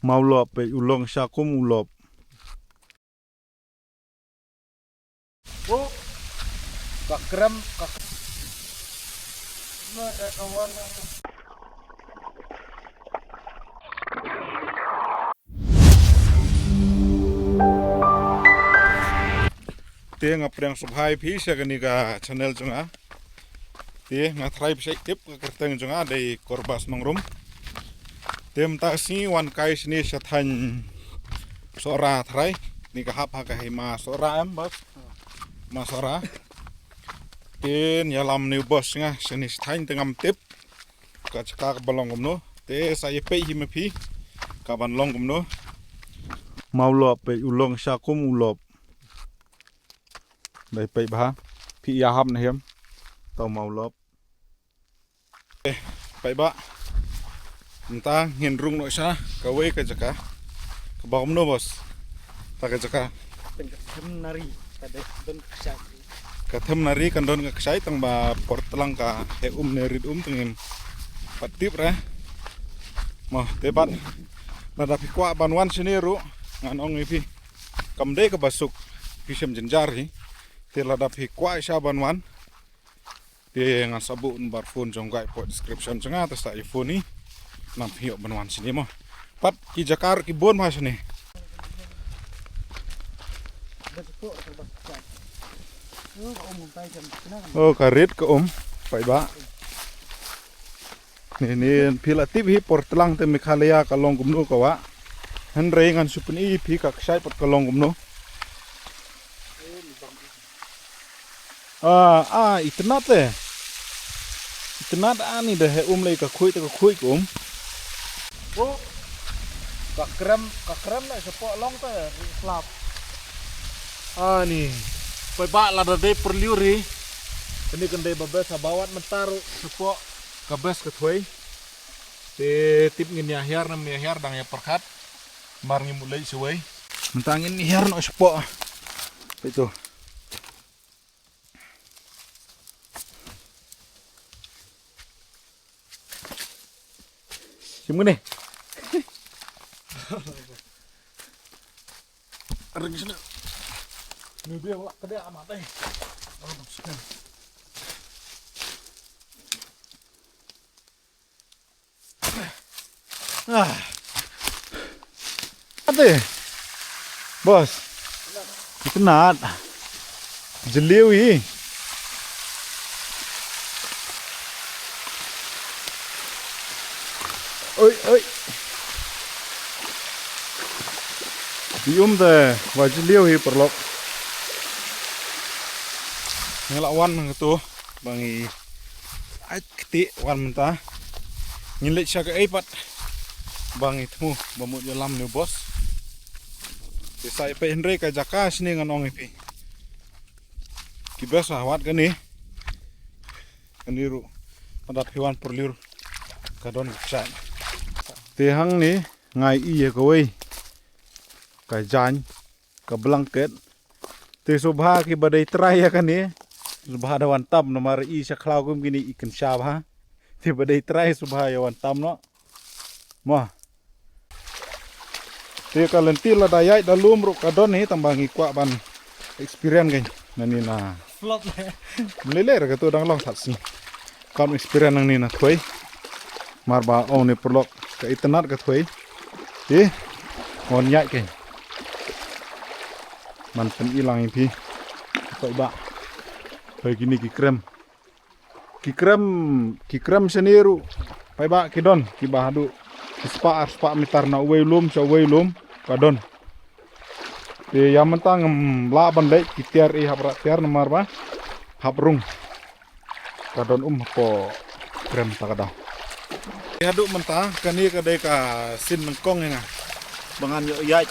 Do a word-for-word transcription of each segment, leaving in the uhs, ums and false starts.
Mawlop, peit u long sha kum u lop. Oh, ka krem, ka Te nga pdiang sngewbha ïa phi sha kane ka channel jong nga. Te nga tharai phi sa tip ka kyrteng jong nga dei Korbas Nongrum. Te mynta ka sngi wan kai shane sha thaiñ Sohra tharai. Ni ka hap ha ka hima Sohra em bos. Hima Sohra. Te ïalam ne u bos nga shane sha thaiñ te ngam tip ka jaka kaba long kumno. Te sa ïa peit hi ma phi kaban long kumno. Mawlop, peit u long sha kum u lop. Dei peit bha. Phi ïa hap na hiam. Tau mawlop. Eh, peit ba. Mynta ngin rung noh sha kawei ka jaka. Kaba kumno bos? Ta ka jaka. Tang ka them nari ka dei don ka kshai. Ka them nari kan don ka kshai tang ba por tlang ka heh um ne rit um tang ngim pat tip re. Mo te pat. Lada phi kwah ban wan shane ruh ngan ong ïa phi. Kam dei kaba suk phi shem jynjar hi. Te lada phi kwah sha ban wan. Te ngan sa buh number phone jong guide hapoh description jong nga te sa ïa phone hi. Nang phi ïoh ban wan shane mo. Pat ki jaka ruh ki bun bha shane. Oh, ka rit ka um. Peit ba. Ni ni phi la tip hi por tlang te Meghalaya ka long kumno ka wah. Hynrei ngan shu pyni phi ka kshai pat ka long kumno. Ah, ah, itynnat te. Itynnat ani da heh um lei ka khuid te ka khuid ka um. Oh, ka krem, ka krem na shapoh long te ri slap. Ani. Peit ba lada dei pyrliur hi. Kane kan dei ba best ha ba wat mynta ruh shapoh ka best ka thwei. Te tip ngin ïa hiar nam ïa hiar dang ïa pyrkhat. Mar ngim u leit shawei. Mynta ngin hiar noh shapoh. Peit tu. Shim ngane. Ring sini. Ni dia wak kedai amat eh. Ah. Ate. Bos. Itynnat. Jylliew hi. Oi, oi. Ïa um te ba jylliew hi paralok. Nga la wan nangtu ba ngi ait kti wan mynta. Ngin leit sha kaei pat ba ngi thmu ba mut ïalam ne u bos. Te sa ïa peit hynrei ka jaka shane ngan ong ïa phi. Ki best ha wat kane. Kane ruh. Lada phi wan pyrliur ka don ka kshai. Te hangne nga ïohi ïa kawei ka jaiñ ka blanket. Te sngewbha kiba dei trai ïa kane sngewbha da wan tam namar i sha khlaw kum kine i kynsha bha. Te ba dei trai sngewbha ïa wan tam noh. Mo. Te ka lynti lada ïaid da lum ruh ka don hi tang ba ngi kwah ban experience kein. Nani na. Flop. Mlele re ka tu dang long that sngi. Kam experience nangne na thwei. Mar ba ong ne paralok ka itynnat ka thwei. Te ngon ïaid kein. Man pyni lang ïa phi. Peit ba. Peit kine ki krem. Ki krem, ki krem shane ruh. Peit ba ki don kiba haduh ki spah ar spah meter na uwei u lum sha uwei u lum ka don. Te ïa mynta ngam lah ban leit ki tiar i hap rah tiar namar ba hap rung. Ka don um hapoh krem ta ka daw. Ïa haduh mynta kane ka dei ka sien nyngkong ïa nga ba ngan ïoh ïaid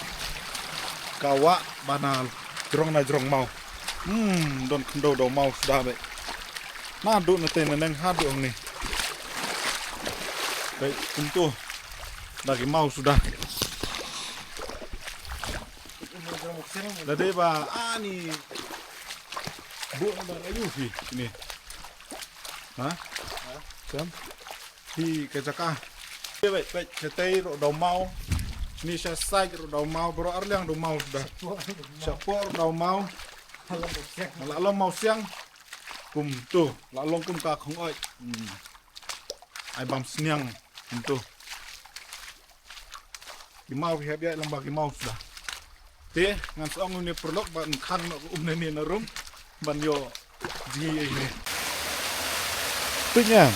ka wah ba na jrong na jrong maw. Hmm, don khyndew daw maw suda beit. Naduh na tei na neng haduh hangne. Beit kumtu da ki maw suda. Da dei ba ani buh na ba ayu phi ni. Ha? Sam. Hi ka jaka. Peit, peit, shatei ruh daw maw. Ni sha sait ruh daw maw, baroh arliang daw maw suda. Sha poh ruh daw maw. La long maw siang. Kumto, la long kum ka khong oi. Hmm. Ai bam sniang kumto. Ki maw ki hap ïaid lang ba ki maw suda. Te ngan sa ong une paralok ba ngan khang noh ka um na ne na rum ban ïoh jngi ei ne. Pik ne.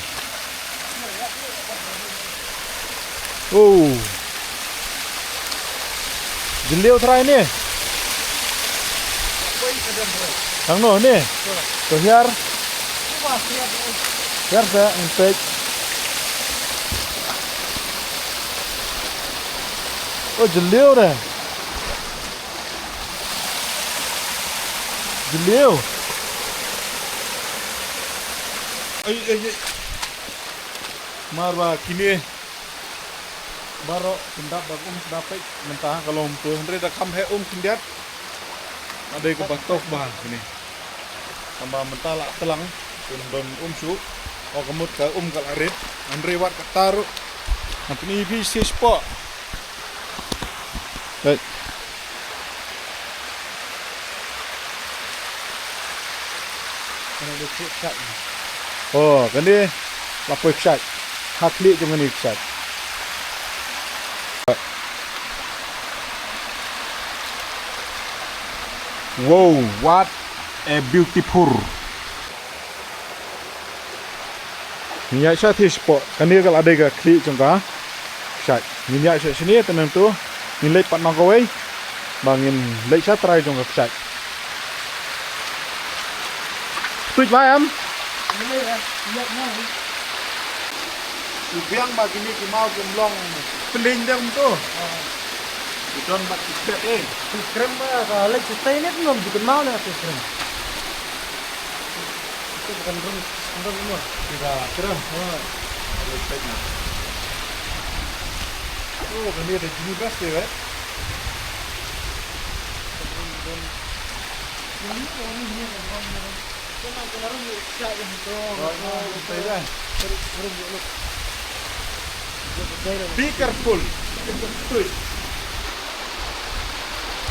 Oh. Jylliew trai ne. Tang noh ne. To hiar. Hiar sa ngan peit. Oh, jylliew ne. Jylliew. Ai, ai, ai. Mar ba kine baroh pyndap ba um da peit mynta ka long to, hynrei da kham heh um khyndiat. Ka dei kaba tough ba kine. Tang ba mynta la tlang, phin don um shuh. O ka mut ka um ka la rit. Hynrei wat kata ruh, ngan pyni ïa phi shi spot. Right. Kane dei khlieh kshaid. Oh, kane la poi kshaid. Ha khlieh jong kane kshaid. Wow, what a beautiful. Ngin ïaid sha thied shapoh, kane ka la dei ka khlieh jong ka kshaid. Ngin ïaid sha shane, te nangtu ngin leit pat na kawei ba ngin leit sha trai jong ka kshaid. Tuid ba em? U biang ba kine ki maw kim long pyllein dang to. Ki don bad ki pet eh. Ki krem ba ka leit sha trai ne, ngam ju kynmaw ne ki krem. Ito bukan rum, rum mo. Ito rum. Oh. Ada pet na. Oh, kami ada jenis bas dia, eh. Be careful. Tuid.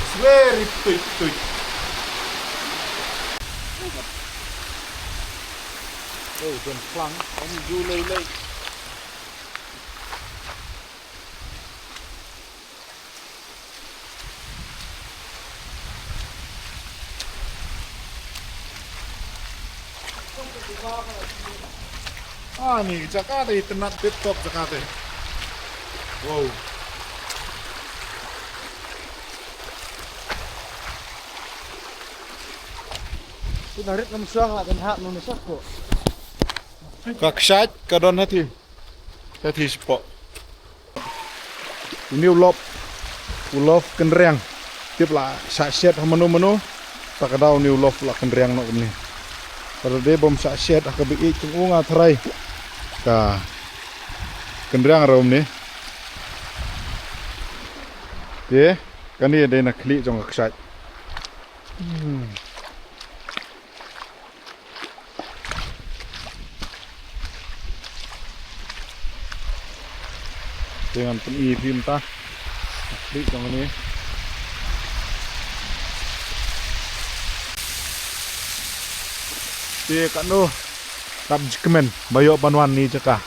It's very tuid, tuid. Oh, don plang. Ong ju lei lei. Ah, ni jaka te itynnad tip top jaka te. Wow. Ka kshaid ka don ha thied. Ka thied shapoh. Une u lop, u lop kynriang. Tip la shah shet ha mano mano. Ta ka daw une u lop la kynriang noh kumne. Ka dei bym shah shet ha kaba ïeit jong u nga tharai. Ka kynriang ruh kumne. Te kane dei na khlieh jong ka kshaid. Hmm. Te ngan pyni ïa phi mynta. Khlieh jong kane. Te katno kat jingkmen ba ïoh ban wan ne jaka.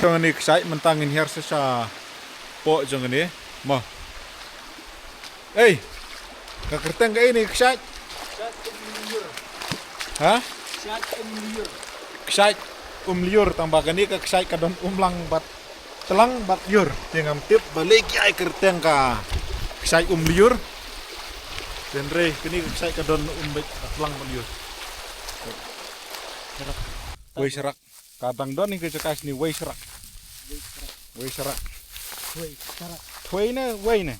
Jong kane kshaid mynta ngin hiar sha shapoh jong kane mo. Ei, ka kyrteng kaei ne kshaid? Ha? Kshaid um lyiur, tang ba kane ka kshaid ka don um lang bad tlang bad lyiur. Te ngam tip balei ki ai kyrteng ka kshaid um lyiur. Hynrei kane ka kshaid ka don um bad tlang bad lyiur. Wei sharak. Ka dang don hi ka jaka shane Wei Sharak. Wei Sharak. Wei Sharak. Wei ne, Wei ne.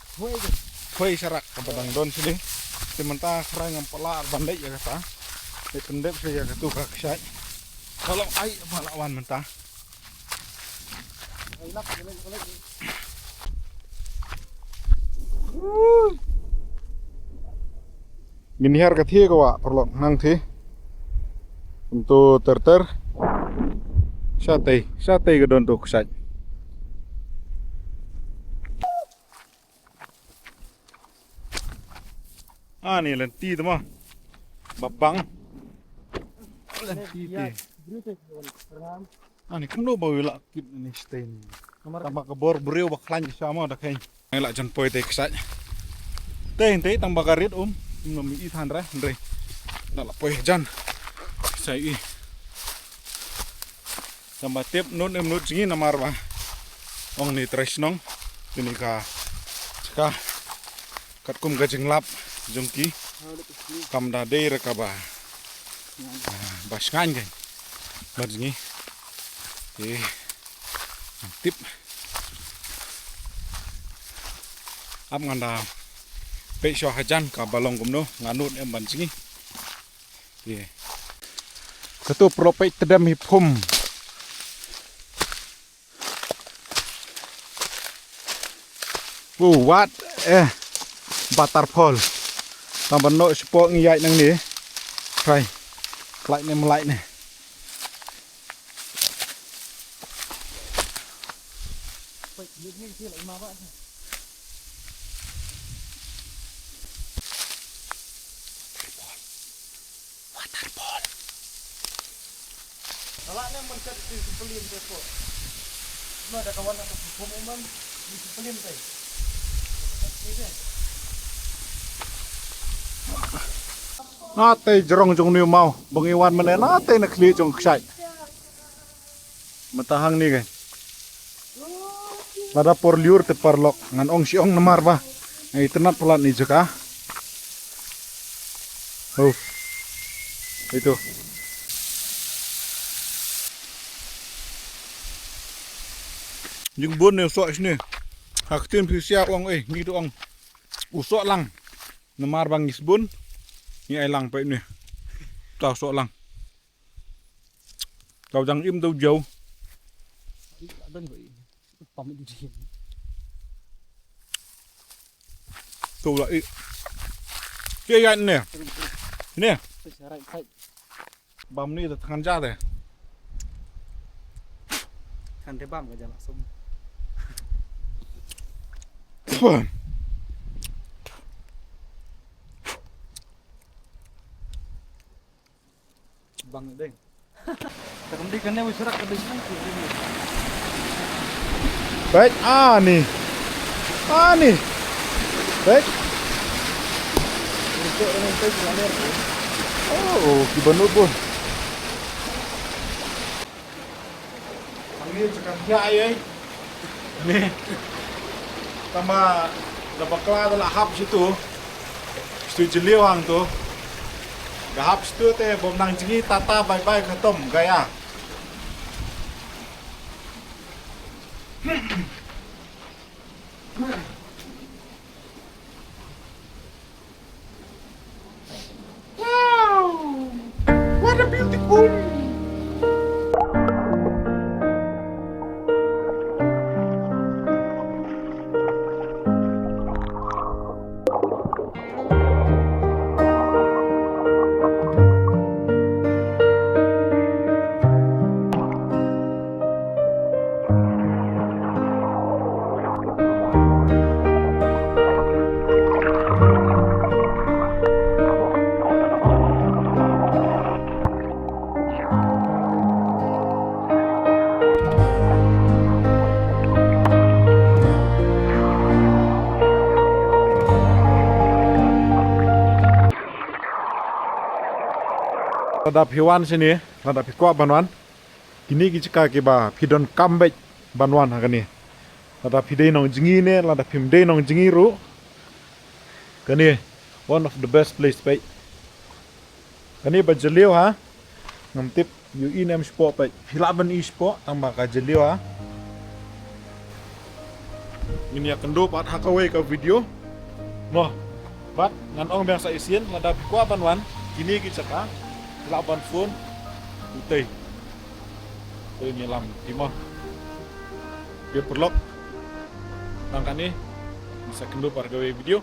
Wei Sharak kaba dang don shane. Te mynta khraw ngam pat lah ban leit ïa kata. Leit pyndep sha ïa katu ka kshaid. Ka long ai ba la wan mynta. Ngin hiar ka thie ka wah paralok nang thie. Kumto ter ter. Shatei, shatei ka don to kshaid. Ani lynti te mo. Babang. Lynti te. Ani kumno ba u la kit ni shatei ni. Tang ba ka bor briew ba khlaiñ sha mo da kheiñ. Ngi la jan poi te kshaid. Te te tang ba ka rit um. Kumno mi i than re, re. Da la poi jan. Sa i. Tang ba tip nud em nud jngi namar ba ong ni trai shnong. Kini ka jaka katkum ka jinglap jong ki kam da dei re kaba, ah, ba sngaiñ kein bad jngi. Te tip ap ngan da peit shuwa hajan kaba long kumno, nga nud em ban jngi. Ye. Katu pro peit tedem hi phum. Wu wat eh batar phol. Tang ban noh shapoh ngi ïaid nangne. Trai. Klait ne mlait ne. Waterfall. Ala ne man kat ti pelin te ko. Ma da kawan aku hukum umam ni pelin te. Ni deh. Nate jrong jong ni mau, ba ngi wan mynne nate na khlieh jong kshaid. Mynta hangne kein. Lada por lyiur te paralok ngan ong shi ong namar ba nga itynnad palat ni jaka. Oh. Ito. Jingbun ne u soh shane. Ha ktien phi sia ong eh ngi tu ong. U soh lang. Namar ba ngi sbun. Ngi ai lang peit ne. Ta u soh lang. Tau jang im tau jau. To la i. Sia ïa ne. Ne. Bam ni da than ja de. Than de bam ka jala sum. Bang deng. Ka kam di kane wi surak ka ding nang ki. Baik, ani. Ani. Baik. Untuk dengan tu selalu. Oh, ki banut pun. Ang ni cakap ya ai ai. Ni. Tama da bakla da la hap situ. Situ jeliu hang tu. Da hap situ te bom nang jngi tata bye bye khatom gaya. Wow! What a beautiful! Lada phi wan shane, lada phi kwah ban wan. Kine ki jaka kiba phi donkam beit ban wan ha kane. Lada phi dei nongjngi ne, lada phim dei nongjngi ruh. Kane one of the best place beit. Kane ba jylliew ha. Ngam tip ïohi ne em shapoh beit. Phi lah ban i shapoh tang ba ka jylliew ha. Ngin ïa kynduh pat ha kawei ka video. Mo. Bad ngan ong biang sa shisien lada phi kwah ban wan kine ki jaka, phi lah ban phone. Utei. Ngi lam timo. Be paralok, tang kane, ngi sa kynduh pat ha kawei video.